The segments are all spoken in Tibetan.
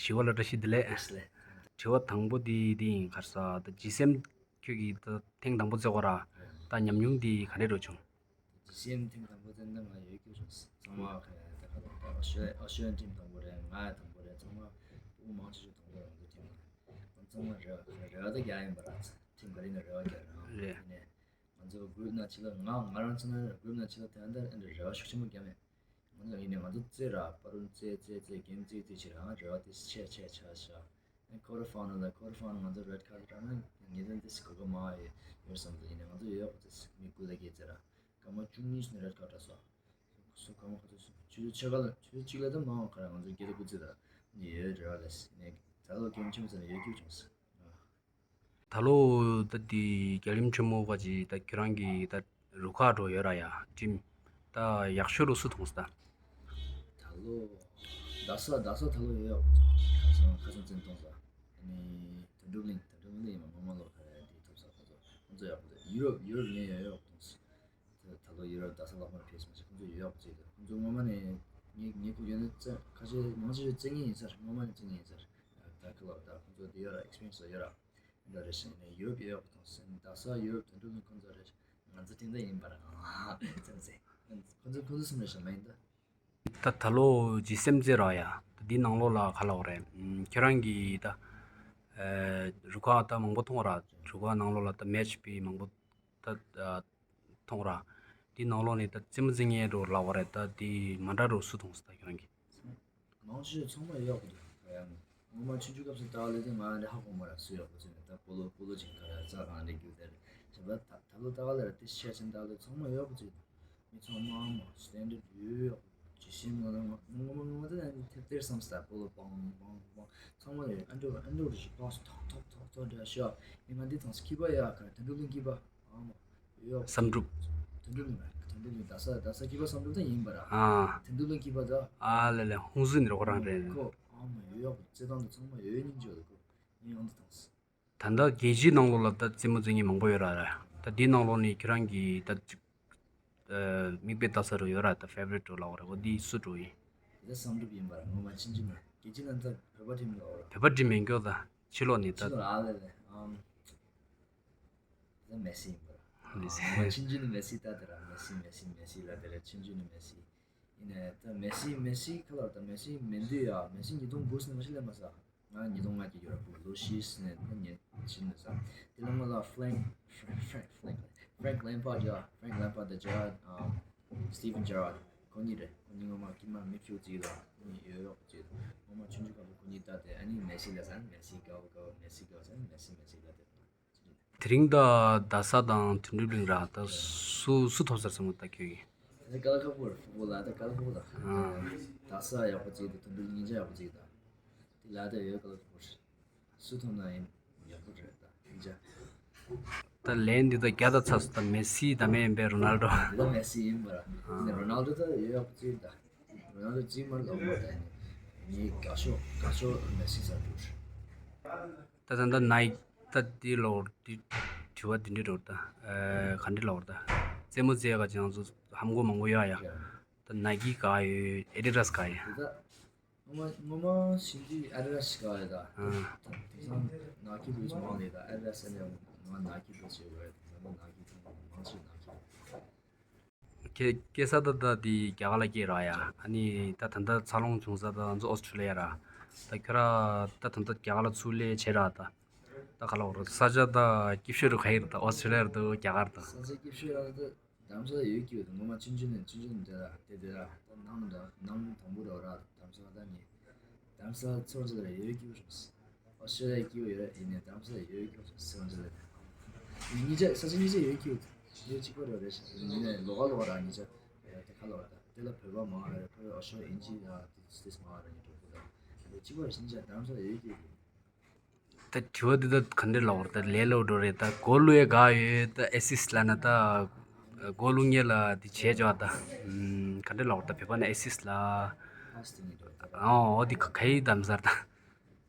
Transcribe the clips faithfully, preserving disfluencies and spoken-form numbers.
ཞི་བ་ལྷ། བཀྲ་ཤིས་བདེ་ལེགས། བཀྲ་ཤིས་བདེ་ལེགས། དྲི་བ་དང་པོ་འདི་འདི་ཡིན། ག་རེ་ཟ། ད་ཇི་སི་ཨེམ་ཁྱོད་ཀྱིས་ད་ཐེངས་དང་པོ་རྩེ་གོ་ར། ད་ཉམས་མྱོང་འདི་ག་འདྲས་རོ་བྱུང་། ཇི་སི་ཨེམ་ཐེངས་དང་པོ་རྩེ་ན་ང་ཡོད་རྒྱུ་བྱུང་། ཚང་མ་ག་ད་ག་ད་ཨོ་ཤོ་ཨོ་ཤོ་ཡན་ཊིམ་དང་པོ་རེད། ང་ཡང་དང་པོ་རེད། ཚང་མ་ཕྲུ་གུ་མང་ཆེ་ཤོས་དང་པོ་རེད། ང་ཚོ་ཊིམ་ལ་ང་ཚང་མ་རེ་བ་རེ་བ་ད་རྒྱག་ཡིན་པ་ར། ཐེངས་ག་རེ་ན་རེ་བ་རྒྱག་ར། རེད། ཡིན་ནའི་ང་ཚོ་གུ་རུབ་ནང་ཕྱི་ལོགས་ང་ང་རང་ཚོ་ན་གུ་རུབ་ནང་ཕྱི་ལོགས་དེ་འདྲ་ཨེ་འདྲ་རེ་བ་ཤུགས་ཆེན་པོ་རྒྱག་མེད། ང་ཚོ་ཡིན་ནའི་ང་ཚོ་རྩེ་ར་པ་རུ་རྩེ་རྩེ་རྩེ་གེམ་རྩེ་རྩེ་བྱེད་ར། ང་རེ་བ་དེ་ཆེ་ཆེ་ཆ་ཆ། ཨེ་ཁོ་ཊར་ཕའི་ནལ་ལ་ཁོ་ཊར་ཕའི་ནལ་ང་ཚོ་རེཌ་ཀར་ཊི་བཀྲ་ན་ངེས་དོན་དེ་སི་གོ་ག་མ་ཡོད་ཡོད་བསམ་ཚེ། ཡིན་ནའི་ང་ཚོ་ཡོད་ཡོད་པ་ཚེ་མི་དགུ་ལ་བརྒྱད་ཙེ་ར་སྐར་མ་བཅུ་གཉིས་ནས་རེཌ་ཀར་ཊི་བཀྲ་སོང་། སུ་སྐར་མ་ཁ་ཐུག་སུ་ཆུ་ཚོད་ཕྱེད་ཀ་ལ་ཆུ་ཚོད་གཅིག་ལ་ད་མང་བ་ག་ར་ང་ཚོ་བརྒྱད་དང་དགུ་ཙེ་ར་ནི་ཡོད་རེ་བ་ལས་ནས་ད་ལོ་གེམ་ཆེན་པོ་ཚེ་ལ་ཡོད་རྒྱུ་བྱུང་སོང་། ད་ལོ་ད་དེ་རྒྱལ་ཡུམ་ཆེན་མོ་བ་ཅི་ད་ཁྱོད་རང་གི་ད་རུ་ཁག་འགྲོ་ཡོད་ར་ཡ་ཊིམ་ད་ཡག་ཤོས་རུ་སུ་མཐོང་སོང་ད། ད་ལོ་རྡ་ས་རྡ་ས་ད་ལོ་ཡོད་ཡོད་ཁ་སང་ཁ་སང་བཙན་གཏོང་ས་ནི་དོན་གྲུབ་གླིང་དོན་གྲུབ་གླིང་ཡིན་མ་ངོ་མ་ལོ་ཁ་ར་དེ་ཐོབ་ས་ཁོ་ཚོ་ཁོ་ཚོ་ཡག་པོ་ད་ཡུ་རོབ་ཡུ་རོབ་ནས་ཡོད་ཡོད་གཏོང་ས། ད་ལོ་ཡུ་རོབ་རྡ་ས་ལྷག་པར་ཕེབས་སོང་ཞིག་ཁོ་ཚོ་ཡོད་ཡོད་ཅིག་ད་ཁོ་ཚོ་ངོ་མ་ནས་ངས་ངས་ཁོ་ཡོད་ན་རྩེ་ཁ་ཤས་མང་ཆེ་ཤོས་རྩེ་ངེས་ཡིན་ས་རེད། ངོ་མ་ནས་རྩེ་ངེས་ཡིན་ས་རེད། ད་ཁ་ལོ་ད་ཁོ་ཚོ་དེ་ཡོད་ར་ཨེག་སི་པི་རི་ཡན་སི་ཡོད་ར། འདྲ་རེ་ཞིག་ནས་ཡོད་ཡོད་དང་སེམས་རྡ་ས་ཡོད་དོན་གྲུབ་ནི་ཁོང་ཚོ་རེ་ང་ཚོ་དེ་འདྲ་ཡིན་པ་ར་ཙམ་ཟེར། ཁོང་ཚོ་ཁོང་ཚོ་སེམས་རེ་ཞིག་མ་ཡིན་ད། ད་ད་ལོ་ཇི་སི་ཨེམ་རྩེ་ར་ཡ་ད་འདི་ནང་ལོགས་ལ་ག་ལ་བ་རེད། ཁྱོད་རང་གིས་ད་རུ་ཁག་ད་མང་པོ་མཐོང་ར། རུ་ཁག་ནང་ལོགས་ལ་ད་མེ་ཆི་པི་མང་པོ་ད་མཐོང་ར། འདི་ནང་ལོགས་ནས་ད་རྩེད་མོ་རྩེ་མཁན་རུ་ལ་བ་རེད། ད་འདི་མ་འདྲ་རུ་སུ་མཐོང་སོང་ད་ཁྱོད་རང་གིས། མང་ཆེ་ཤོས་ཚང་མ་ཡག་པོ་འདུག་ད་ཡང་ངོ་མ་ཆུང་ཆུང་སྐབས་སུ་ལྟ་བ་ལས་དེ་ང་འདྲ་ཧ་གོ་མ་ར་སུ་ཡག་པོ་བྱས་ནས་ད་སྤོ་ལོ་སྤོ་ལོ་ཅིག་ག་ར་རྩ་གང་འདྲ་རྒྱུ་དེར་བྱས་པ་ད་ད་ལོ་ལྟ་བ་ལ་ར་དེ་ཤེས་ཆེན་ལྟ་བ་ལས་ཚང་མ་ཡག་པོ་བྱས་འདུག་མི་ཚང་མ་མ་སི་ཊན་ཌར་ཌི་ཡོད་ཡག་པོ་ཇི་སི་ཨེམ་ལ་ང་ངོ་མ་ངོ་མ་དེ་ནས་ཐེབས་དེར་བསམ་སྟ་སྤོ་ལོ་སྤང་སྤང་སྤང་ཚང་མ་ཡོད། ཨ་འདྲ་ཨ་འདྲ་རེ་ཞིག་སྤང་སོ་ཐོག་ཐོག་ཐོག་ཐོག་འདྲ་ཤོག་ཡིན་ང་འདི་ཐང་སྐྱིད་པ་ཡག་ག་དོན་གྲུབ་གླིང་སྐྱིད་པ། ཨ་མ། ཡོ། བསམ་གྲུབ། དོན་གྲུབ་གླིང་། དོན་གྲུབ་གླིང་རྡ་ས་རྡ་ས་སྐྱིད་པ་བསམ་གྲུབ་ད་ཡིན་པ་ར། ཨ། དོན་གྲུབ་གླིང་སྐྱིད་པ་ད། ཨ་ལེ་ལེ་ཧུང་སུ་ནི་རོགས་རང་རེད། ཁོ་ཨ་མ་ཡོ་ཡག་པོ་རྩེད་ཐང་དུ་ཚང་མ་ཡོ་ཡོ་སྙིང་རྗེ་བ་ཁོ་ངས་ཡང་དུ་བཏང་སོང་། ད་ལྟ་རྒྱལ་སྤྱིའི་ནང་ལོགས་ལ་ད་རྩེད་མོ་རྩེ་མཁན་མང་པོ་ཡོད་ར་ར། ད་འདིའི་ནང་ལོགས་ནས་ཁྱེད་རང་གི་ད་ཅིག་མིག་དཔེ་ལྟ་ས་རུ་ཡོད་ར། ད་ཕེ་ཝ་རིཊ་རུ་ལབ་པ་རེད། འོ་འདི་སུ་རུ་ཡིན། དེ་བསམ་གྲུབ་ཡིན་པ་ར་ངོ་མ་ཕྱིན་ཅི་མ་རྒྱལ་སྤྱི་ལ་ད་བོད་པ་ཊིམ་ལ་འོ་ར། བོད་པ་ཊིམ་མིན་སྐྱོ་ད་ཕྱི་ལོགས་ནས་ད། ཕྱི་ལོགས་ཨ་ལེ་ལེ་ཨམ། ད་མེ་སི་ཡིན་པ་ར། མེ་སི། ཨ་ངོ་མ་ཕྱིན་ཅི་ནི་མེ་སི་ད་དེ་ར་མེ་སི་མེ་སི་མེ་སི་ལ་དེ་ར་ཕྱིན་ཅི་ནི་མེ་སི། ཡིན་ནའི་ད་མེ་སི་མེ་སི་ཁ་ལ་ད་མེ་སི་མེ་འདི་ཡ་མེ་སི་ཉིས་སྟོང་དགུ་སི་ནས་མ་ཤི་ལེ་མ་ས། ང་ཉིས་སྟོང་ལྔ་གི་ཡོ་རོབ་ལོ་ཤི་སི་ནས་ད་ཉེ་ཕྱིན་ནས་ས། དེ་ལ་ང་ལ་ཧྥ་རེང་ཧྥ་རེང་ཧྥ་རེང་ཧྥ་རེང་ལེམ་པར་ཡ་ཧྥ་རེང་ལེམ་པར་ད་ཇེ་ར་ཌི་ཨམ་སི་ཊི་ཝན་ཇེ་ར་ཌི་ཁོ་གཉིས་རེད། ཁོ་གཉིས་ངོ་མ་ཀི་མ་མིཌ་ཕིལ་ཌ་ཅིག་ལ་ཁོ་གཉིས་ཡོ་ཡོ་ཅིག་ངོ་མ་ཆུང་ཆུང་སྐབས་ལ་ཁོ་གཉིས་ལྟ་དེ་ཨ་ནི་མེ་སི་ལ་ས་མེ་སི་གོ་གོ་མེ་སི་གོ་ས་མེ་སི་མེ་སི་ལ་དེ། དེ་རིང་ད་རྡ་ས་དང་དོན་གྲུབ་གླིང་ར་ད་སུ་སུ་ཐོབ་ས་རེད་བསམ་གི་ད་ཁྱོད་ཀྱིས། ད་ཀ་ལ་ཁ་པོར་ཕུ་པོ་ལ་ད་ཀ་ལ་ཁ་པོ་ད། ཨ། རྡ་ས་ཡག་པོ་ཅིག་ད་དོན་གྲུབ་གླིང་ཉིན་ཆ་ཡག་པོ་ཅིག་ད། དེ་ལ་ད་ཡོད་ཀ་ལ་ཁ་པོར། སུ་ཐོབ་ན་ཡིན་ཡག་པོ་རེད་ད་ཉིན་ཆ། ད་ལན་འདི་ད་རྒྱ་ད་ཚ་སུ་ད་མེ་སི་ད་མེ་ཡིན་པས་རོ་ནལ་ཌོ། དེ་ད་མེ་སི་ཡིན་པ་ར། ཨ། རོ་ནལ་ཌོ་ད་ཡོད་ཡག་པོ་ཅིག་ད། རོ་ནལ་ཌོ་ཅིག་མར་ལོག་པ་ད་ཡིན། ངའི་དགའ་ཤོས་དགའ་ཤོས་མེ་སི་ས་འགྲོ་རེད། ད་ད་ད་ནའི་ད་འདི་ལོར་འདི་དྲི་བ་འདི་འདྲི་འགྲོ་ད། ཨ་ག་འདྲི་ལོར་ད། རྩེད་མོ་རྩེ་ག་ཅང་ཚོ་ཧམ་གོ་མང་གོ་ཡོད་ཡ། ད་ནའི་ཀི་ག་ཡོད། ཨེ་ཌི་ཌ་སི་ག་ཡོད། ད་ངོ་མ་ངོ་མ་ཤིན་ཏུ་ཨེ་ཌི་ཌ་སི་ག་ཡོད་ད། ཨ། དེང་སང་ནའི་ཀི་བེ་ཇི་མང་ལེ་ད་ཨེ་ཌི་ཌ་སི་ཨེ་ནི་ང་ནའི་ཀི་བེ་ཇི་ཡོད་དེང་སང་ནའི་ཀི་ཐོང་མང་ཆེ་ནའི་ཀི། ཁྱེད་སྐྱེས་ས་ད་ད་དེ་རྒྱ་གར་ལ་སྐྱེས་ར་ཡ། ཨ་ནི་ད་ད་ལྟ་འཚར་ལོངས་བྱུང་ས་ད་ང་ཚོ་ཨོ་སི་ཁྲུ་ལི་ཡ་ར། ད་ཁྱོད་ར་ད་ད་ལྟ་རྒྱ་གར་ལ་ཚུར་སླེབས་བྱས་ར་ད། ད་ག་ལ་འོ་ར་ས་ཆ་ད་སྐྱིད་ཤོས་རུ་ག་ཡིར་ད་ཨོ་སི་ཁྲུ་ལི་ཡ་ར་ད་རྒྱ་གར་ད། ས་ཆ་སྐྱིད་ཤོས་ར་ད་རྡ་རམ་ས་ལ་ཡོད་ཀྱི་ཡོད་ད་ངོ་མ་ཆུང་ཆུང་ནས་ཆུང་ཆུང་ནས་དེ་ར་དེ་དེ་ར་ད་ནང་ད་ནང་དང་པོ་ར་ར་རྡ་རམ་ས་ལ་ད་ནི། རྡ་རམ་ས་ལ་ཚོར་ཚོར་ལ་ཡོད་ཀྱི་རེད། ཨོ་སི་ཁྲུ་ལི་ཡ་སྐྱིད་པོ་ཡོད་རེད། ཡིན་ནའི་རྡ་རམ་ས་ལ་ཡོད་ཀྱི་རེད་ཚོར་ཚོར་ལ། ཡིན་གཉིས་ཆ་ས་ཆ་གཉིས་ཆ་ཡོད་ཀྱི་རེད། ཡོད་གཅིག་པ་རེད་རེད། ཡིན་ནའི་ལོགས་ཀ་ལོགས་ཀ་ར་གཉིས་ཆ་ཡོད་དེ་ཁ་ལོགས་ར་དེ་ལ་བོད་པ་མང་རེད། བོད་ཨོ་སི་ཁྲུ་ལི་ཡ་ཨིན་ཇི་ཡ་དེ་དེ་མང་རེད། ཉི་གྲོགས་པོ་དང་གཅིག་པ་རེད། གཉིས་ཆ་རྡ་རམ་ས་ལ་ཡོད་ཀྱི་རེད། ད་དྲི་བ་འདི་ད་ག་འདྲ་ལབ་དགོས་རེད། ད་ལས་སླ་པོ་འགྲོ་རེད། ད་གོལ་བླུག་ཡས་ག་ཡོད། ད་ཨེ་སིས་ལབ་ན་ད་གོལ་བླུག་མཁན་ལ་འདི་བྱས་ཆོག་ད་ཨམ་ག་འདྲ་ལབ་དགོས་རེད། ད་བོད་པ་ན་ཨེ་སིས་ལབ། ཨ་སྟེ་ནི་འགྲོ་ད། ཨོ་འོ་འདི་ག་ག་ཡི་དམ་སར་ད།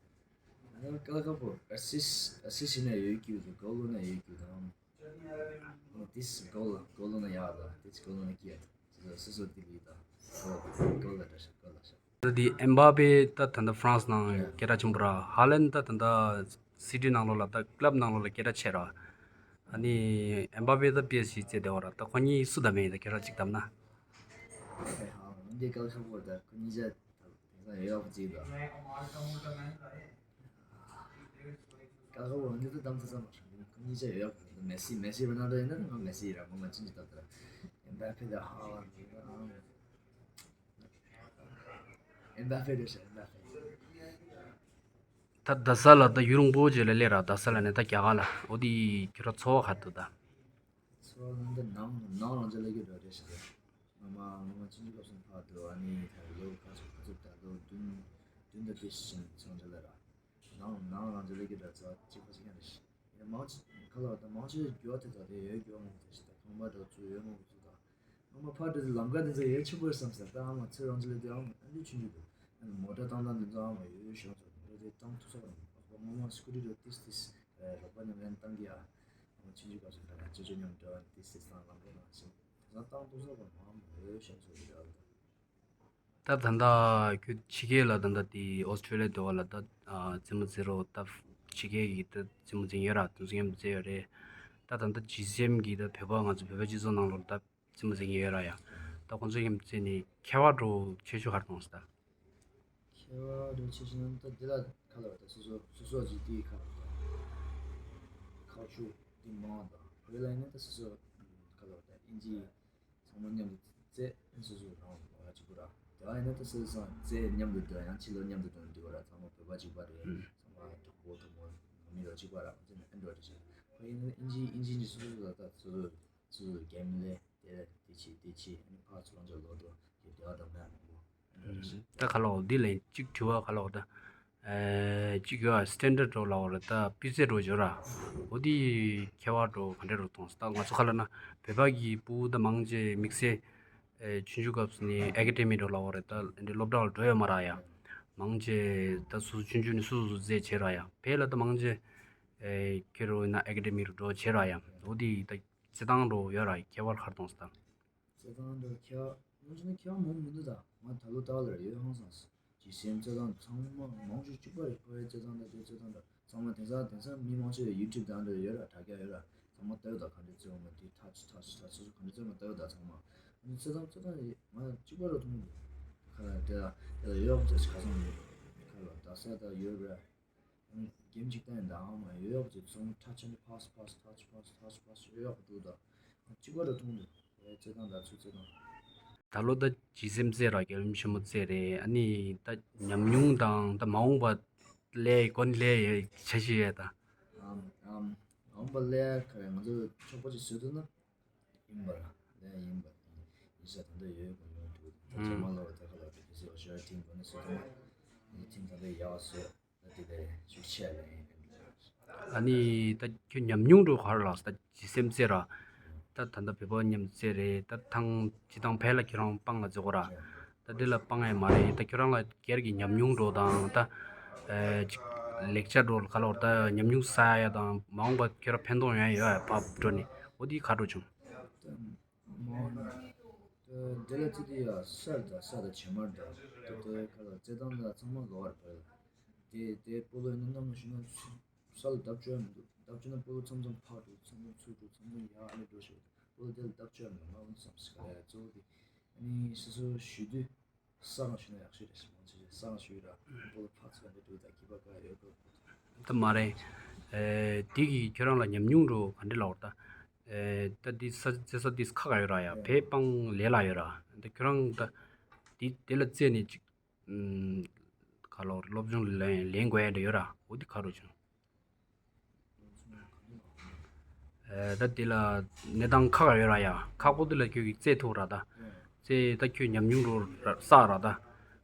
ཨ་ཀ་ཀ་པོ་ཨེ་སིས་ཨེ་སིས་ཡིན་ན་ཡོད་རྒྱུ་ད་གོལ་བླུག་ན་ཡོད་རྒྱུ་ད། ཨམ་this goal goal ན་ཡག་ད། this goal ན་ཀི་ཡ་ད། སོ་སོ་དེ་ལི་ད། goal goal ལ་ད་ཤ་goal ལ་ཤ། ད་དེ་ཨེམ་བྷ་པེ་ད་ད་ལྟ་ཧྥ་རན་སི་ནང་སྐད་གྲགས་ཆེན་པོ་ར། ཧ་ལན་ད་ད་ལྟ་སི་ཊི་ནང་ལོགས་ལ་ད་ཀླབ་ནང་ལོགས་ལ་སྐད་གྲགས་ཆེ་ར། ཨ་ནི་ཨེམ་བྷ་པེ་ད་པི་ཨེས་ཇི་རྩེད་བསྡད་པ་ར། ད་ཁོ་གཉིས་སུ་བདམས་ཡིན། ད་ཁྱེད་རང་གཅིག་བདམས་ན། འདི་སྐད་ཆ་པོ་ད་ཁོ་གཉིས་ཆ་དེང་སང་ཡོད་ཡག་པོ་གཅིག་ད། ཀ་ཁ་བོ་འདི་ཚོ་གཏམ་ཚོ་ཚང་མ་ཧྲང་ཀུན་གཉིས་ཆ་ཡོད་ཡག་པོ། མེ་སི་མེ་སི་རོ་ནལ་ཌོ་ཡིན་ན་ང་མེ་སི་ར། ངོ་མ་ཅི་ཅི་ལྟ་ལྟ་ར། ཨེམ་བྷ་པེ་ད་ཧ་ལ་འདི་ད་ཨམ། ཨེམ་བྷ་པེ་རེད་ཤག་ཨེམ་བྷ་པེ། ད་རྡ་ས་ལ་ད་ཡུན་རིང་པོ་རྗེས་ལ་སླེབས་ར། རྡ་ས་ལ་ནས་ད་རྒྱ་གར་ལ། འོ་དེ་ཁྱོད་རང་ཚོར་བ་ག་རེ་འདུག་ད། ཚོར་བ་ནི་འདི་ནང་ནང་རང་ཅག་ལ་གི་འགྲོ་རེད་ཤག་ད་ང་མ་ང་མ་ཆུང་ཆུང་སྐབས་སུ་ཕར་འགྲོ། ཨ་ནི་ད་ལོ་ག་ཚོད་ག་ཚོད་ད་ལོ་བདུན་བདུན་དང་བརྒྱད་ཕྱིན་ཚང་ཅག་ལ་ར། ནང་ནང་རང་ཅག་ལ་གི་འགྲོ་ཚོ་གཅིག་པ་གཅིག་རྐྱང་རེད་ཤག་ཡིན་ན་མང་ཆེ་ག་ལ་བ་ད་མང་ཆེ་རྒྱུ་བ་དེ་ད་དེ་ཡོད་རྒྱུ་བ་མང་པོ་དེ་ཤག་ད་ཁང་པ་འདྲ་བཙུགས་ཡོད་མང་པོ་བཙུགས་ད། ཨ་མ་ཕར་འགྲོ་དུས་ལམ་ཁ་དེ་ཚོ་ཡོད་ཆེན་པོ་རེད་བསམ་སོང་། ད་ཨ་མ་ཚེ་རང་ཅག་ལ་དུས་ཨ་མ་ཨ་འདི་ཆུང་ཆུང་འདུག་ཨ་མ་མོ་ཊ་བཏང་སྟངས་དེ་ཚོ་ཨ་མ་ཡོད་ཡོད་ཤོང་ཚོ། མོ་ཊ་དེ་བཏང་ཐུབ་ས་རང་ཨ་ཁོ་ངོ་མ་སྐུ་ཊི་འགྲོ་ཏིས་ཏིས་རོགས་པ་མཉམ་ལེན་བཏང་གི་ཨ། ཨ་མ་ཆུང་ཆུང་སྐབས་སུ་ད་ལ་ཅོ་ཅོ་མཉམ་འགྲོ་ཨ་ཏིས་ཏིས་བཏང་ལམ་ཁ་ནང་ཞིག་དེ་ཚོ་བཏང་ཐུབ་ས་རང་ཨ་མ་ཡོད་ཡོད་ཤོང་ཚོ་རེད་ཨ། ད་ད་ལྟ་ཁྱོད་ཕྱི་རྒྱལ་ལ་ད་ལྟ་དེ་ཨོ་སི་ཊྲེ་ལི་ཡ་འདྲ་བ་ལ་ད་ཨ་རྩེད་མོ་རྩེ་རོགས་ད་ཕྱི་རྒྱལ་གྱི་ད་རྩེད་མོ་རྩེ་མཁན་ཡོད་ར། དེ་ཚོ་མཉམ་རྩེ་ཡོད་རེད། ད་ད་ལྟ་ཇི་སི་ཨེམ་གྱི་ད་བོད་པ་ང་ཚོ་བོད་པའི་སྤྱི་ཚོགས་ནང་ལོགས་ད་རྩེད་མོ་རྩེ་མཁན་ཡོད་ར་ཡ། ད་ཁོང་ཚོ་མཉམ་རྩེ་ནས་ཁྱད་པར་འདྲ་བོ་ཁྱད་ཆོས་ག་རེ་མཐོང་སོང་ད། ཁྱད་པར་འདྲ་བོ་ཆེ་ཤོས་ནི་ད་འདི་ལ་ག་ལ་བ་ད་སོ་སོ་སོ་སོ་གྱི་དེའི་ཁ་ལ་བ་ད་ཁ་ཕྱོགས་འདི་མང་བ་དང་བོད་ལ་ཡིན་ན་ད་སོ་སོ་ག་ལ་བ་ད་ཨིན་ཇི། ཚང་མ་མཉམ་དུ་རྩེད་སོ་སོ་རང་བ་གཅིག་པུ་ར། དེ་བ་ཡིན་ན་ད་སོ་སོ་རྩེད་མཉམ་དུ་འགྲོ་ཡང་ཕྱི་ལོགས་མཉམ་དུ་འགྲོ་འདི་བ་ར། ཚང་མ་བོད་པ་གཅིག་པ་རེད། ཚང་མ་གྲོགས་པོ་གྲོགས་མོ་མི་རོ་གཅིག་པ་ར། ཚེ་ན་ཨེན་ཌོ་རོ་ཌི་ཤ་ཕ་ཡིན་ན་ཨིན་ཇི་ཨིན་ཇི་འདི་སོ་སོ་ལ་ད་སོ་སོ་སོ་སོ་གེམ་ལས་དེ་དེ་ཆི་དེ་ཆི་ཨ་ནི་ཕར་ཚུར་ལོག་འགྲོ་གི་དེ་བ་དང་མེད་མང་པོ་ཨེན་ཌོ་རོ་ཌི་ཤ། ད་ག་ལ་འོ་འདི་ལན་གཅིག་དྲི་བ་ག་ལ་འོ་ད། ཨེ་གཅིག་ཡོད་ཨ། སི་ཊན་ཌར་ཌི་འདྲ་བོ་ལབ་པ་རེད། ད་སྤུས་ཚད་འདྲ་བོ་ཡོད་ར། འོ་དེ་ཁྱད་པར་འདྲ་བོ་ག་འདྲ་འདྲ་བོ་མཐོང་སོང་། ད་ང་ཚོ་ག་ལ་ན་བོད་པ་གི་ཕྲུ་གུ་ད་མང་ཆེ་དམིགས་བསལ་ཨེ་ཆུང་ཆུང་སྐབས་སུ་ནས་ཨེ་ཀ་ཌེ་མི་འདྲ་བོ་ལབ་པ་རེད། ད་འདི་སློབ་གྲྭ་ལ་འགྲོ་ཡོད་མ་ར་ཡ། མང་ཆེ་ད་སོ་སོ་ཆུང་ཆུང་ནས་སོ་སོ་རྩེད་བྱེད་ར་ཡ། བོད་ལ་ད་མང་ཆེ་ཨེ་ཁྱེད་རང་ཡིན་ན་ཨེ་ཀ་ཌེ་མི་རུ་འགྲོ་བྱེད་ར་ཡ། འོ་དེ་ད་རྩེད་ཐང་འདྲ་བོ་ཡོད་ར། ཁྱད་པར་ག་རེ་མཐོང་སོང་ད། རྩེད་ཐང་འདྲ་ཁྱད་ངོ་ཆུང་ཁྱད་མང་མི་འདུག་ད་ང་ད་ལོ་ལྟ་བ་ལ་ཡོད་ཧང་སངས། ཇི་སི་ཨེམ་རྩེད་ཐང་ཚང་མ་མང་ཤོས་གཅིག་པ་རེད། ཕོ་ཡི་རྩེད་ཐང་དང་དེ་རྩེད་ཐང་འདྲ་ཚང་མ་དེང་སང་དེང་སང་མི་མང་ཤོས་ཡུ་ཊུབ་དང་འདྲ་ཡོད་ར། དྲ་རྒྱ་ཡོད་ར། ཚང་མ་ལྟ་ཡོད་ད། ག་འདྲ་རྩེད་འོང་མ་དེ་ཐ་ཆུ་ཐ་ཆུ་ཐ་ཆུ་ག་འདྲ་རྩེད་འོང་མ་ལྟ་ཡོད་ད། ཚང་མ་ཨ་ནི་རྩེད་ཐང་རྩེད་ཐང་ང་གཅིག་པ་ར་མཐོང་གི་འདུག་ཁ་ལ་དེ་ལ་དེ་ལ་ཡོད་ཡོད་ཚེ་ཁ་སང་ཡོད་ཁ་ལ་རྡ་ས་ད་ཡོད་ར། གེམ་གཅིག་བཏང་ཡིན་ད་ཨང་མ་ཡོད་ཡོད་ཅིག་ཚོང་ཁྲ་ཆེན་པོ་ཕ་སི་ཕ་སི་ཐ་ཆི་ཕ་སི་ཐ་ཆི་ཕ་སི་ཡོད་ཡོད་འདུག་ད་གཅིག་པ་རུ་མཐོང་འདུག་ཨེ་རྩེད་ཐང་ད་ཚུར་རྩེད་ཐང་། ད་ལོ་ད་ཇི་སི་ཨེམ་རྩེད་ར་རྒྱལ་ཡུམ་ཆེན་མོ་རྩེད་རེད། ཨ་ནི་ད་ཉམས་མྱོང་དང་ད་མ་འོངས་པ་ལས་གོ་ནས་ལས་ཡོད་འཆར་གཞི་ཡོད་ད། ཨམ་ཨམ་མ་འོངས་པ་ལས་ཁ་རེ་ང་ཚོ་ཆོག་པ་ཅིག་བཟོས་འདུག་ན་ཡིན་པ་ར་ལས་ཡིན་པ་ཡིན་ས་ད་ལྟ་ཡོད་གོ་མྱོང་འདུག་ད་ཚང་མ་ལོ་ད་ཁ་ལ་ད་ཇི་སི་ཨོ་ཤར་ཊིམ་གོ་ནས་བཟོས་འདུག་ན་ཊིམ་ད་ལྟ་ཡག་བཟོས། ད་དེ་ལས་ཤུགས་ཆེ་ལ་ཡིན་ཨ་ནི་ད་ཁྱོད་ཉམས་མྱོང་འདྲ་བོ་ག་རེ་ལགས་ད་ཇི་སི་ཨེམ་རྩེད་ར། ད་ད་ལྟ་བོད་པ་མཉམ་རྩེད་རེད། ད་ཐང་སྤྱི་བཏང་བོད་ལ་ཁྱོད་རང་སྤང་ལ་རྩེ་གོ་ར། ད་འདི་ལ་སྤང་ཡ་མ་རེད། ད་ཁྱོད་རང་ལ་སྒེར་གྱི་ཉམས་མྱོང་འདྲ་བོ་དང་ད་ཨེ་ཅིག་ལེག་ཅར་འདྲ་བོ་ག་ལ་བར་ད་ཉམས་མྱོང་བསགས་ཡ་དང་མ་འོངས་པ་ཁྱོད་རང་ཕན་ཐོགས་ཡོང་ཡ་ཡོད་ཡ་ཕབ་འགྲོ་ནི་འོ་དེ་ག་འདྲ་བྱུང་། མ་འོངས་པ་ད་འདི་ལ་ཙི་ཏི་ཡ་ས་ར་ད་ས་ད་བྱེ་མར་ད་ད་དེ་ག་ལ་རྩེད་ཐང་ད་ཚང་མ་ལོག་ར་བོད་ལ། དེ་དེ་སྤོ་ལོ་ཡིན་ན་གནམ་ལ་ཞུ་ན་ས་ལ་བརྡབ་བཅོལ་མི་འདུག་བརྡབ་བཅོལ་ན་སྤོ་ལོ་མཚམས་མཚམས་ཕར་འགྲོ་མཚམས་མཚམས་ཚུར་འགྲོ་མཚམས་མཚམས་ཡར་ཨ་ནི་འགྲོ་ཞིག་སྤོ་ལོ་དེ་ལ་བརྡབ་བཅོལ་མི་འདུག་ང་འོན་ཙམ་ཞིག་ག་ལ་ཡ་གཙོ་བོ་དེ་ཨ་ནི་སོ་སོ་ཞུ་དུས་ས་ལ་ཞུ་ན་ཡག་ཤོས་རེད་ཞེས་མང་ཆེ་ཆེ་ས་ལ་ཞུ་ཡོད་ར་སྤོ་ལོ་ཕར་ཚུར་ཨ་ནི་འགྲོ་ད་སྐྱིད་པ་ག་ཡོད་དགོས་ད་མ་རེད། དེ་གིས་ཁྱོད་རང་ལ་ཉམས་མྱོང་འདྲ་བོ་ག་འདྲ་ལབ་པ་རེད་ད། ད་འདི་ས་རྩེད་ས་འདི་ཁག་ཡོད་ར་ཡ་བོད་སྤང་ལས་སླ་ཡོད་ར། ད་ཁྱོད་རང་ད་འདི་དེ་ལ་རྩེད་ནས་ཅིག་ཁ་ལོ་སློབ་སྦྱོང་ལེན་ལེན་དགོས་ཡ་འདྲ་ཡོད་ར། འོ་འདི་ག་རུ་བྱུང་། ཨེ་ད་འདི་ལ་གནས་སྟངས་ཁག་ཡོད་ར་ཡ། ཁག་པོ་འདི་ལ་ཁྱོད་ཀྱིས་རྩེད་ཐུབ་ར་ད། རྩེད་ད་ཁྱོད་ཉམས་མྱོང་རུ་བསགས་ར་ད།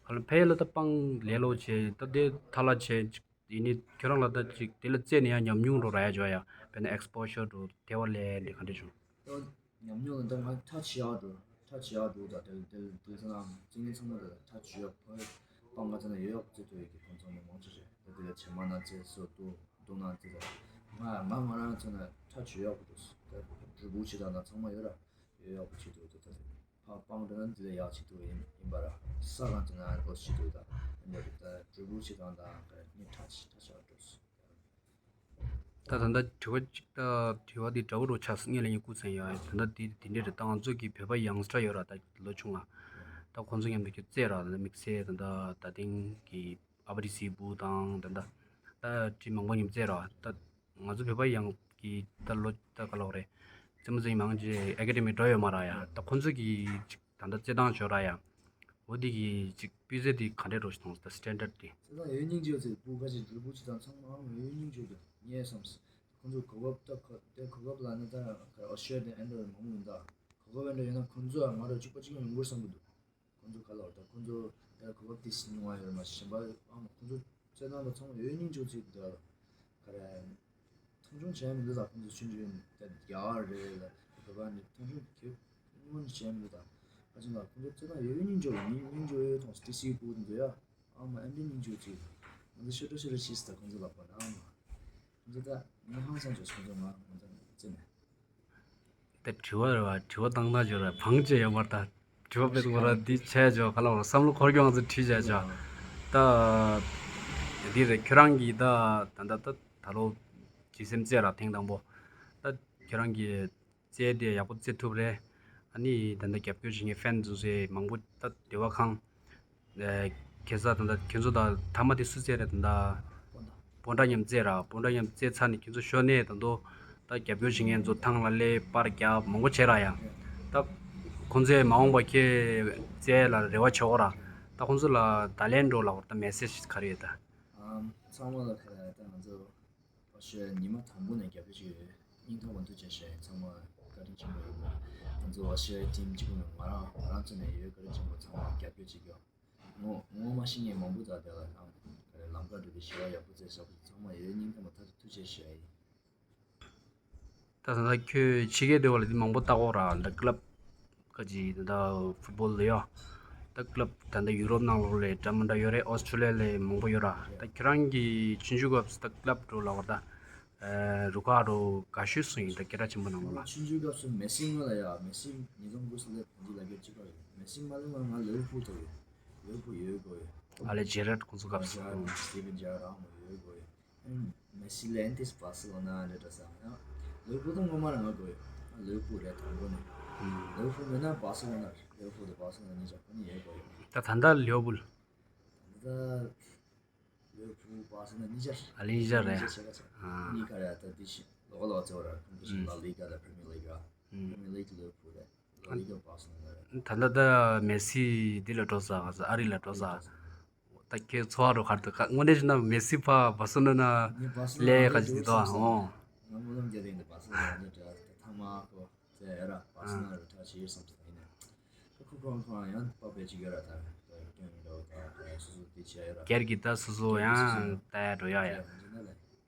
ཁ་ལོ་ཕལ་ལ་ད་སྤང་ལས་སླ་བྱས་ད་དེ་ཐ་ལ་བྱས་ཡིན་ནི་ཁྱོད་རང་ལ་ད་ཅིག་དེ་ལ་རྩེད་ནས་ཡང་ཉམས་མྱོང་འགྲོ་ར་ཡ་འཇོག་ཡ། དཔེར་ན་ཨེག་སི་པོ་ཤར་འགྲོ་དེ་བ་ལས་འདི་ག་འདྲ་བྱུང་། ད་ཉམས་མྱོང་ལ་ད་ང་ཐག་ཆེ་ཡག་འགྲོ་ཐག་ཆེ་ཡག་འགྲོ་ད་དེ་དེ་དེ་ཚོ་ན་རྩེད་མཁན་ཚང་མ་ད་ཐག་ཆོད་ཡག་ཕ་སྤང་ག་ཚ་ན་ཡོད་ཡག་རྩེད་ཐུབ་ཡག་གི་ཁོང་ཚང་མ་མང་ཆེ་ཆེ་ད་དེ་ལ་བྱེ་མ་ན་རྩེད་སོ་རྡོ་རྡོ་ན་རྩེད་ད་ང་ང་ང་རང་ཚོ་ན་ཐག་ཆོད་ཡག་འགྲོ་ད་སྒྲུབ་པོ་ཆེ་ད་ན་ཚང་མ་ཡོད་ར་ཡོད་ཡག་པོ་ཆེ་འགྲོ་ད་ད་དེ། ཕ་སྤང་འགྲོ་ན་འདི་ལས་ཡག་ཆེ་ཐུབ་ཡིན་ཡིན་པ་ར། ས་གང་དུ་ན་ཨོ་ཆེ་ཐུབ་ད་ཡིན་པ་རེད། ད་གྲོས་བསྡུར་བྱེད་སྟངས་དང་ག་རེ་ནི་ཁྲ་ཆེ་ཁྲ་ཆག་འགྲོ་སོང་། ད་ད་ལྟ་དྲི་བ་གཅིག་ད་དྲི་བ་འདི་འདྲ་བོ་རུ་ཆགས་སོང་། ངས་ལན་ཡང་བསྐུར་ཚར་ཡོད། ད་ལྟ་འདི་འདི་འདྲས་རེད། ད་ང་ཚོ་གི་བོད་པ་ཡང་སི་ཊར་ཡོད་ར། ད་ལོ་ཆུང་ང་ད་ཁོང་ཚོ་མཉམ་དུ་ཁྱོད་རྩེད་ར། ད་ལྟ་དམིགས་བསལ་ད་ལྟ་ད་ཐེངས་ཀྱི་ཨ་བ་ཏི་སི་བུ་དང་ད་ལྟ་ད་ཁྲི་མང་པོ་མཉམ་རྩེད་ར། ད་ང་ཚོ་བོད་པ་ཡང་གི་ད་ལོ་ད་ག་ལོག་རེད། རྩེད་མོ་རྩེ་མཁན་མང་ཆེ་ཨེ་ཀ་ཌེ་མི་འགྲོ་ཡོད་མ་ར་ཡ། ད་ཁོང་ཚོ་གི་ཅིག་ད་ལྟ་རྩེད་སྟངས་ཅོ་ར་ཡ། འོ་དེ་གི་ཅིག་སྤུས་ཚད་དེ་ག་འདྲས་འགྲོ་ཞིག་མཐོང་སོང་། ད་སི་ཊན་ཌར་དེ། རྩེད་སྟངས་ཡོད་སྙིང་རྗེ་ཡོད་ཚེ་བུ་ཁ་ཅིག་འགྲུལ་པོ་ཅིག་དང་ཚང་མའང་ཡོད་སྙིང་རྗེ་ཡོད་ངས་བསམ་སོང་། ཁོང་ཚོ་གོ་སྐབས་ད་གོ་དེ་གོ་སྐབས་ལ་ནི་ད་ཨོ་སི་ཊྲེ་ལི་ཡ་དང་ཨེ་འགྲོ་མང་པོ་མི་འདུག་གོ་སྐབས་ཨེ་འགྲོ་ཡོད་ན་ཁོང་ཚོ་ང་རོ་གཅིག་པ་གཅིག་ཡོང་དགོས་བསམ་གི་འདུག་ཁོང་ཚོ་ག་ལ་བར་ད་ཁོང་ཚོ་ད་གོ་སྐབས་དེ་སྲིད་མྱོང་བ་ཡོད་མ་གཞན་པ་ཨང་ཁོང་ཚོ་རྩེད་ཐང་ལ་ཚང་མ་ཡོད་སྙིང་རྗེ་ཚིག་ད་ག་རེ་མཐོང་ཆུང་བྱས་མི་འདུག་ད་ཁོང་ཚོ་ཆུང་ཆུང་ད་རྒྱ་གར་རེད་ལ་བོད་པ་ནི་མཐོང་ཆུང་གི་སྔོན་བྱས་མི་འདུག་ད་ཁ་ཅིག་ལ་ཁོང་ཚོ་རྩེད་ཐང་ཡོད་སྙིང་རྗེ་སྙིང་རྗེ་ཡོད་མཐོང་ཏི་སི་བུ་འདུག་ཡ་ཨང་མ་ཨེ་འདྲ་སྙིང་རྗེ་ཚིག་ང་ཚོ་ཤོ་ཏོ་ཤོ་ཏོ་ཤིས་ད་ཁོང་ཚོ་ལ་བར་ན་ཨང་མ་ཁོང་ཚོ་ད་ངས་ཧང་སང་ཆོག་ཁོང་ཚོ་ང་ང་ཚོ་རྩེད་ནས། དེ་དྲི་བ་རེད་བ། དྲི་བ་བཏང་ན་ཅོ་ར་བང་ཅེ་ཡོད་མར་ད། དྲི་བ་དཔེ་ཚོ་ར་འདི་བྱས་ཅོ་ག་ལ་བ་བསམ་བློ་འཁོར་གྱོང་ཚོ་བྲིས་བྱས་ཅོ། ད་འདི་རེད། ཁྱོད་རང་གིས་ད་ད་ད་ད་ད་ལོ་ཇི་སེམས་རྩེད་ར་ཐེངས་དང་པོ། ད་ཁྱོད་རང་གིས་རྩེད་དེ་ཡག་པོ་རྩེད་ཐུབ་རེད། ཨ་ནི་ད་ད་རྒྱབ་སྐྱོར་བྱེད་མཁན་ཕེན་ཚོ་ཚོས་མང་པོ་ད་དེ་བ་ཁང་། ཁེ་ས་ད་ལྟ་ཁྱེད་ཚོ་ད་ཐ་མ་དེ་སུ་རྩེད་རེད། ད་ལྟ་སྤོན་ཊ་མཉམ་རྩེད་ར། སྤོན་ཊ་མཉམ་རྩེད་ཚར་ནས་ཁྱེད་ཚོ་ཤོ་ནས་ད་དུང་ད་རྒྱབ་སྐྱོར་བྱེད་མཁན་ཚོ་ཐང་ལ་སླེབས་པར་རྒྱབ་མང་པོ་བྱས་ར་ཡ། ད་ཁོང་ཚོས་མ་འོངས་པ་ཁྱེད་རྩེད་ལ་རེ་བ་བྱེད་འོ་ར། ད་ཁོང་ཚོ་ལ་ད་ལན་འགྲོ་ལ་འོ་ད་མེ་སེ་ཇི་ག་རེ་ཡོད་ད། ཨམ་ཚང་མ་ལ་ཁ་ད་ང་ཚོ་ཨོ་སི་ཀྲི་ཡ་ཉི་མ་དང་པོ་ནས་རྒྱབ་སྐྱོར་བྱེད་ཡོད། སྙིང་ཐག་པ་ཐུགས་རྗེ་ཆེ། ཚང་མ་བཀའ་དྲིན་ཆེན་པོ་ཡིན། ང་ཚོ་ཨོ་སི་ཀྲི་ཡ་ཊིམ་གཅིག་པུ་མིན་ང་རང་ང་རང་ཚོ་ནས་ཡོད། བཀའ་དྲིན་ཆེན་པོ། ཚང་མ་རྒྱབ་སྐྱོར་བྱེད་རྒྱུ། ངོ་ངོ་མ་ཤེས་མཁན་མང་པོ་དང་དེ་ལ་ཡང་ལམ་ཁ་འགྲོ་དུས་ཞི་བ་ཡག་པོ་བཙལ་ཤག་ཚང་མ་ཡོད་སྙིང་ཐག་པ་ཐུགས་རྗེ་ཆེ་ཞུ་ཡ་ཡིན། ད་ད་ལྟ་ཁྱོད་ཕྱི་རྒྱལ་སྡོད་པ་ལ་དེ་མང་པོ་ལྟ་གོ་ར། ད་ཀླབ་ཀ་ཅི་ད་ལྟ་ཕུཊ་བོལ་ལ་ཡོད། ད་ཀླབ་ད་ལྟ་ཡུ་རོབ་ནང་ལོགས་ལ་འདྲ་མི་འདྲ་ཡོད་རེད། ཨོ་སི་ཀྲི་ལི་ཡ་ལ་མང་པོ་ཡོད་ར། ད་ཁྱེད་རང་གི་ཆུང་ཆུང་སྐབས་སུ་ད་ཀླབ་འགྲོ་ལ་བར་ད་རུ་ཁག་འགྲོ་དགའ་ཤོས་སུ་ཡིན། ད་སྐད་གྲགས་ཆེན་པོ་ནང་ལོགས་ལ། ཆུང་ཆུང་སྐབས་སུ་མེ་སི་ང་ལ་ཡ་མེ་སི་ཉིས་སྟོང་དགུ་སུ་ལ་བོད་ལ་སྐད་ཅིག་པ་ཡོད། མེ་སི་མ་ལ་ང་ང་ལིའུ་ཕུལ་དུ་ཡོད། ལིའུ་ཕུལ་ཡོད་དགོས་ཡོད། ཨ་ལེ་ཇེ་རལ་ཁོང་ཚོ་སྐབས་སུ། ཇེ་རལ་སི་ཊི་ཝན་ཇེ་རལ་རང་མོ་ཡོད་དགོས་ཡོད། མེ་སི་ལན་ཏིས་བྷ་སི་ལོ་ན་རེད་འདྲ་ས་ཡང་། ལིའུ་ཕུལ་དང་ངོ་མ་རང་ང་དགོས་ཡོད། ལིའུ་ཕུལ་རེད་དང་པོ་ནས། ལིའུ་ཕུལ་མེད་ན་བྷ་སི་ལོ་ན་རེད། ལིའུ་ཕུལ་དང་བྷ་སི་ལོ་ན་གཉིས་ཆ་ཁོ་གཉིས་ཡོད་དགོས་ཡོད། ད་ད་ལྟ་ལིའུ་ཕུལ། ད་ལིའུ་ཕུལ་བྷ་སི་ལོ་ན་གཉིས་ཆ། ཨ་ལེ་གཉིས་ཆ་རེད། གཉིས་ཆ་ཆ་ག་ཆ། ཨ། གཉིས་ཀ་རེད། ད་དེ་བཞིན་ལོག་ལོག་ཚེ་བ་ར་ཁོང་དེ་བཞིན་ལ་ལི་ག་དང་པྲི་མི་ཡར་ལི་ག་ར། པྲི་མི་ཡར་ལི་ག་ལིའུ་ཕུལ་རེད། ལ་ལི་ག་བྷ་སི་ལོ་ན་རེད། ད་ལྟ་ད་མེ་སི་འདི་ལ་འགྲོ་ས། ཨ་རི་ལ་འགྲོ་ས། ད་ཁྱེད་ཚོར་བ་རུ་གར་དུ་ཁ་དངོས་གནས་བྱས་ན་མེ་སི་ཕ་བྷ་སི་ལོ་ན་ལས་ཁ་ཅིག་དོ་ཨང་། ང་སྨོན་ལམ་རྒྱག་དེ་ཡིན་ད་བྷ་སི་ལོ་ན་འདྲ་ད་ཐ་མ་ཁོ་ཚེ་ཨེ་ར་བྷ་སི་ལོ་ན་རུ་ཁྲ་ཆེ་ཡོད་བསམ་ས་ཡིན་ནས། ཁོ་ཁོ་ཁོ་རང་ཡང་པ་པེ་ཅིག་ཡོད་ར། ད་ད་སྐྱོན་མི་འདྲ་བ་ད་སོ་སོ་དེ་ཆེ་ཡོད་ར། སྒེར་གྱི་ད་སོ་སོ་ཡང་ད་འགྲོ་ཡ་ཡ། ཡིན་ད་ལ་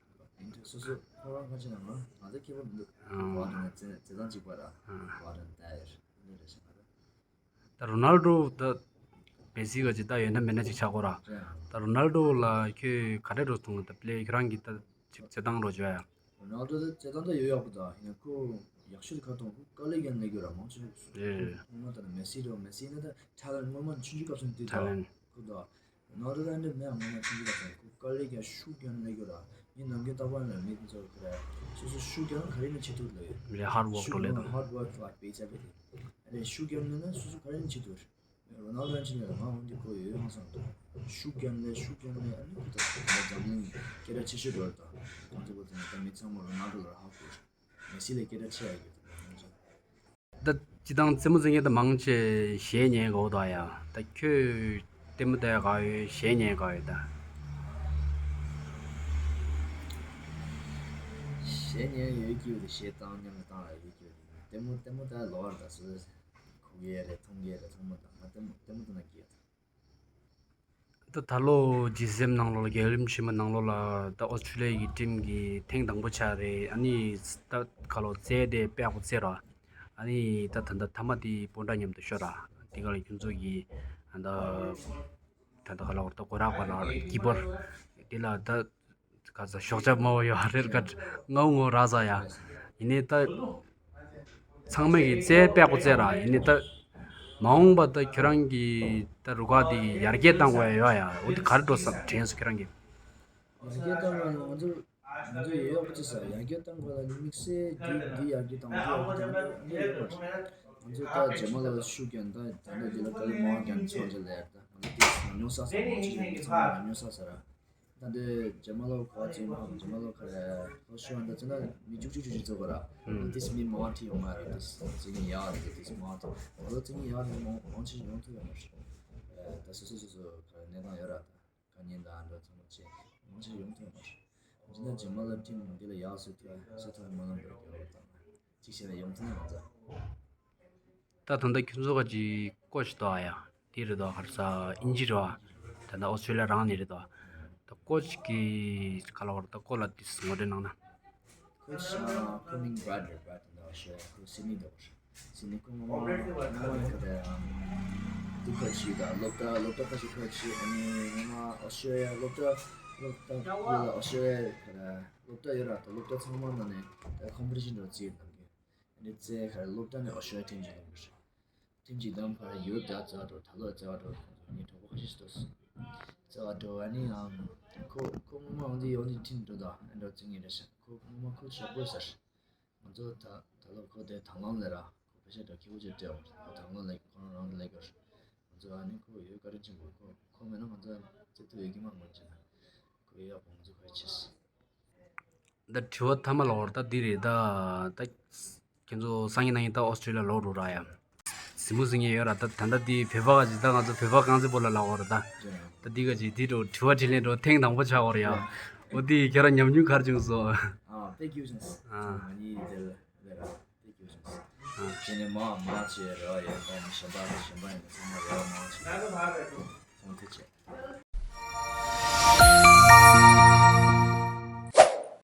ཡིན་ད་སོ་སོ་ཁོ་རང་ཁ་ཅིག་ན་ང་ང་ཚོ་ཁྱད་པར་མི་འདུག་བ་དང་ཚེ་ཚེ་ཚང་གཅིག་པ་ར། བ་དང་ད་ཡོད་ར་འདྲ་ཞིག་ན་ར། ད་རོ་ནལ་ཌོ་ད་བེ་སི་ག་ཅིག་ད་ཡོད་ན་མེད་ན་ཅིག་ཆགས་གོ་ར། ད་རོ་ནལ་ཌོ་ལ་ཁྱོད་ག་འདྲ་འགྲོ་ཐུང་ད་པི་ལེ་ཁྱོད་རང་གི་ད་ཅིག་རྩེད་སྟངས་རོ་བྱོས་ཡ། རོ་ནལ་ཌོ་ད་རྩེད་སྟངས་ད་ཡོད་ཡག་པོ་ད་ཡིན་ན་ཁོ་ཡག་ཤོས་ཁ་ཐོང་ཁོ་དཀའ་ལས་ཀྱང་ལས་དགོས་ར་མང་ཆེ་ཤོས། རེད་རེད། སྔོན་མ་ད་ནི་མེ་སི་རོ་མེ་སི་ནི་ད་ཐ་ལན་སྔོན་མ་ཆུང་ཆུང་སྐབས་སུ་དུས་ད་ཐ་ལན་ཁོ་ད། ནོར་ལ་འདི་མེད་ཨ་ངོ་མ་ཆུང་ཆུང་ལ་ཚོང་ཁུ་དཀའ་ལས་ཀྱང་ཤུགས་ཀྱང་ལས་དགོས་ར། ངས་ནམ་རྒྱུན་རྟག་པར་ལ་མི་ཚོ་ཁུ་ར། སོ་སོ་ཤུགས་ཀྱང་ག་རེ་ནས་བྱེད་ཐུབ་ལ་ཡོད། རེད་ཧར་ཝོག་ཤུགས་ལ་ལས་དང་ཧར་ཝོག་ལ་པེ་ཆ་པེ་དེ། རེད་ཤུགས་ཀྱང་ལས་ན་སོ་སོ་ག་རེ་ནས་བྱེད་ཐུབ་རེད། རོ་ནལ་ཌོ་ཡང་ཕྱིན་ལ་ང་འོན་ཏེ་ཁོ་ཡོད་ཧང་སང་དུ། ཤུགས་ཀྱང་ལས་ཤུགས་ཀྱང་ལས་ཨ་ནི་ཁུ་ད་ཁུ་ད་འཛམ་གླིང་སྐད་གྲགས་ཆེ་ཤོས་རེད་ད། གང་ཐུབ་པ་དེ་ནས་ད་མི་ཚང་མ་རོ་ནལ་ཌོ་ལ་ཧ་གོ་རེད། མེ་སི་ལས་སྐད་གྲགས་ཆེ་ཡ་གི་ད། ད་སྤྱི་བཏང་རྩེད་མོ་རྩེ་མཁན་ད་མང་ཆེ་གཞས་ཉན་དགའ་བོ་དང་ཡ། ད་ཁྱོད་ལྟད་མོ་ལྟ་ཡ་དགའ་ཡོད་གཞས་ཉན་དགའ་ཡོད་ད། གཞས་ཉན་ཡོད་ཀྱི་ཡོད་དེ་གཞས་བཏང་མཉམ་དུ་བཏང་ལ་ཡོད་ཀྱི་ཡོད་དེ་ལྟད་མོ་ལྟད་མོ་ལྟ་ཡ་ལོ་བར་ད་སུ་གོ་གི་ཡ་རེད་མཐོང་གི་ཡ་རེད་ཚང་མ་ད་ང་ལྟད་མོ་ལྟད་མོ་ལྟ་ན་གི་ཡ་ད། ད་ད་ལོ་ཇི་སི་སི་ཨེམ་ནང་ལོགས་ལ་རྒྱལ་རིམ་ཆེན་མོ་ནང་ལོགས་ལ་ད་ཨོ་སི་ཀྲི་ལི་ཡ་གི་ཊིམ་གི་ཐེངས་དང་པོ་ཆགས་རེད། ཨ་ནི་ད་ག་ལོ་རྩེད་དེ་དཔེ་ཡག་པོ་རྩེད་ར། ཨ་ནི་ད་ད་ད་ཐ་མ་དེ་སྤོན་ཊ་མཉམ་དུ་ཤོར་ར། དེ་ག་ལ་ཁྱོད་ཚོ་གི་ད་ད་ད་ག་ལ་བར་ད་གོ་ར་གོ་ར་གི་པར་དེ་ལ་ད། ག་ས་ཤོག་ཆ་མ་བོ་ཡོད་རེད་ག་ངའུ་ངོ་ར་ས་ཡ། ཡིན་ནི་ད། ཚང་མས་ཀྱི་རྩེད་དཔེ་ཡག་པོ་རྩེད་ར་ཡིན་ནི་ད། མ་འོངས་པ་ད་ཁྱོད་རང་གི་ད་རུ་ཁག་དེ་ཡར་རྒྱས་བཏང་དགོས་ཡ་ཡོད་ཡ། འོ་དེ་ག་རེ་འགྲོ་བསམ་དྲན་སོང་ཁྱོད་རང་གི། ཡར་རྒྱས་བཏང་བ་ལ་ང་ཚོ་ང་ཚོ་ཡོད་ཡོད་པ་ཅི་ཟེར་ཡར་རྒྱས་བཏང་བ་ལ་དམིགས་བསལ་འདི་འདི་ཡར་རྒྱས་བཏང་འདི་ཡར་རྒྱས་བཏང་འདི་ཡོད་མ་རེད། ང་ཚོ་ད་རྗེས་མ་ལ་ཤུགས་རྒྱག་ད་ད་ལྟ་འདི་ལ་དཀའ་ལས་མང་བ་རྒྱག་ཚོད་ཅིག་ལས་ད་ང་ཚོ་དེ་ཉོ་ས་ས་མང་ཆེ་ཡོད་ཚང་མ་ཉོ་ས་ས་ར། ད་ལྟའི་རྗེས་མ་ལོ་ག་ཚོད་ཡིན་ནམ་རྗེས་མ་ལོ་ག་རེ་ལོ་ཤུ་ཨན་ད་ཚོད་ན་མི་བཅུ་གཅིག་བཅུ་གཅིག་ཚོད་ག་ར། ཨུམ། ཏིས་མི་མང་ཁྲི་ཡོང་ང་ར་ཏིས་ཚིག་ངན་ཡག་རེད་ཏིས་མང་ཐོ་ད་ལོ་ཚིག་ངན་ཡག་རེད་མང་མང་ཆེ་ཡོང་ཐུབ་ཡོད་མ་རེད། ད་སོ་སོ་སོ་སོ་ག་རེ་གནས་སྟངས་ཡོད་ར་ད་ག་ཉིན་ད་འགྲོ་ཚང་མ་ཆེ་མང་ཆེ་ཡོང་ཐུབ་ཡོད་མ་རེད། འདི་ན་རྗེས་མ་ལོ་ཁྲིམས་འདི་ལ་ཡག་སོ་ཐུབ་སོ་ཐུབ་མ་ལོན་པར་གྱུར་ཡོད་དང་། ཅིག་བྱས་ན་ཡོང་ཐུབ་ན་མ་ཚད། ད་ད་ལྟ་ཁྱོད་ཚོ་ག་ཅིག་ཀོ་ཅི་དོ་ཨ་ཡ། དེ་རེད་དོ་ཧར་ས་ཨིན་ཇི་རེད་བ། ད་ལྟ་ཨོ་སི་ཊྲེ་ལི་ཡ་རང་ནས་རེད་དོ། ད་ཀོ་ཅི་གི་ག་ལ་བར་ད་ཀོ་ལ་དེ་ངོ་སྤྲོད་གནང་ན། ཁོ་ཤ་ཁོ་མིང་བྷ་རད་རེད་བྷ་རད་ད་ཤ་ཁོ་སི་ནི་དོ། སི་ནི་ཁོ་ངོ་མ་ངོ་མ་ཁ་ད་དུ་ཁ་ཆི་ད་སློབ་གྲྭ་སློབ་གྲྭ་ཁ་ཆི་ཁ་ཆི་ཨ་ནི་ངོ་མ་ཨོ་སི་ཊྲེ་ལི་ཡ་སློབ་གྲྭ་སློབ་གྲྭ་ཁོ་ལ་ཨོ་སི་ཊྲེ་ལི་ཡ་ཁ་ད་སློབ་གྲྭ་ཡོད་ར་ད་སློབ་གྲྭ་ཚང་མ་ནང་ནས་ད་ཁོམ་པི་ཊི་ཤན་རོ་རྩིས་གནང་གི། ཨ་ནི་རྩེ་ཁར་སློབ་གྲྭ་ནས་ཨོ་ཤོ་ཡ་ཐེངས་གཅིག་ལོངས་པ་རེད། ཐེངས་གཅིག་བདམས་ཕར་ཡུལ་དེ་རྩེ་བ་འགྲོ་ད་ལོ་རྩེ་བ་འགྲོ་ཁོང་ཚོ་ངའི་གྲོགས་པོ་ཁ་ཤས་ཤིག་འདུག་རྩེ་བ་འགྲོ་ཨ་ནི་ཨམ་ཁོ་ཁོ་སྔོན་མ་འོང་དུས་ཡོང་དུས་ཁྲིད་འགྲོ་དང་ཨ་འགྲོ་རྩེ་ངེས་རེད་ཤག་ཁོ་སྔོན་མ་ཁོ་ཞོགས་པོ་ཟེར། ང་ཚོ་ད་ད་ལོ་ཁོ་དེ་དང་བླངས་ལས་ར་ཁོ་ཕལ་ཆེར་འགྲོ་ཁེ་པོ་ཅིག་སྤྲད་འོང་ཁོ་དང་བླངས་ལས་ཁོ་རང་རང་དུ་ལས་དགོས། ང་ཚོ་ཨ་ནི་ཁོ་ཡོད་བཀའ་དྲིན་ཆེན་པོ་ཁོ་ཁོ་མེད་ན་ང་ཚོ་རྩེ་ཐུབ་ཡོད་ཀྱི་མ་ངོ་ཅི་ན་ཁོ་ཡོད་ཡག་པོ་ང་ཚོ་ཁོ་ཡ་ཆེས། ད་དྲི་བ་ཐ་མ་ལ་འོར་ད་འདི་རེད་ད། ད་ཁྱེད་ཚོ་སང་ཉིན་གནངས་ཉིན་ད་ཨོ་སི་ཊྲེ་ལི་ཡ་ལོག་འགྲོ་ར་ཡ། གཟིགས་མོ་གཟིགས་མཁན་ཡོད་ར་ད་ད་ལྟ་འདི་བོད་པ་ག་ཅིག་ད་ང་ཚོ་བོད་པ་རྐང་རྩེད་སྤོ་ལོ་ལ་འོར་ད། ད་འདི་ག་ཅིག་འདི་འགྲོ་དྲི་བ་དྲིས་ལན་འགྲོ་ཐེངས་དང་པོ་ཆགས་འོར་ཡ། འོ་འདི་ཁྱེད་རང་ཉམས་མྱོང་ག་རེ་བྱུང་སོང་། ཨ་དཔེ་སྐྱིད་བྱུང་སོང་། ཨ་ང་གཉིས་དེ་ལ་ལས་ར་དཔེ་སྐྱིད་བྱུང་སོང་། ཨ་ཁྱེད་ནས་མ་མ་བྱེད་ར་ཡ་ད་ནི་གཞན་པ་གཞན་པ་ཡིན་ཚང་མ་ར་མ་བྱེད་ཚང་ཐུག་བྱེད།